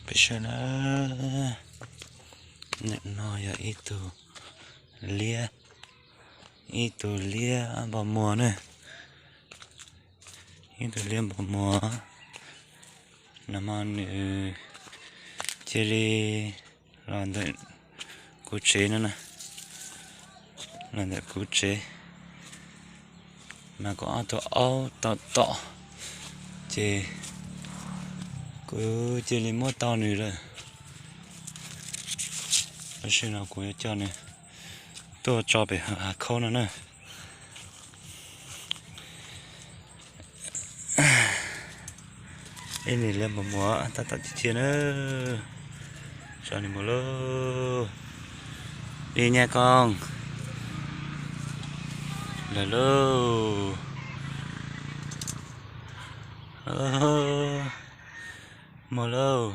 Peb saib na, ntawm no yog ib tug liab, ib tug liab npau muag na, ib tug liab npau muag. Nag hmo nws cia li los ntawm kuv tsev no na, los ntawm kuv tsev, mas kuv ob tug aub tau tom, ces kuv cia li muab tau nws lawm. Tab sis no kuv yuav coj nws tuaj tso pem hav khaub no na. Ib niag liab npau muag tab tom cia cia na. Tso nws mus lauj. Đi nha con. Lawm lauj. Mus lauj.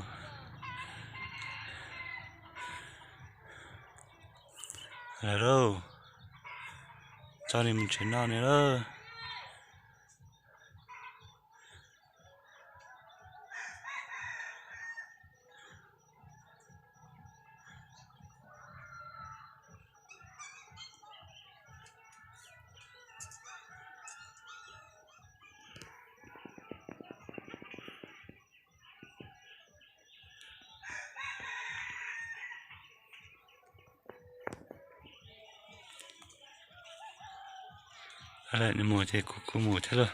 Lawm lauj. Tso nws mus tsev noj nws lauj. Lawm, nws mus ces kuv kuj mus thiab lauj.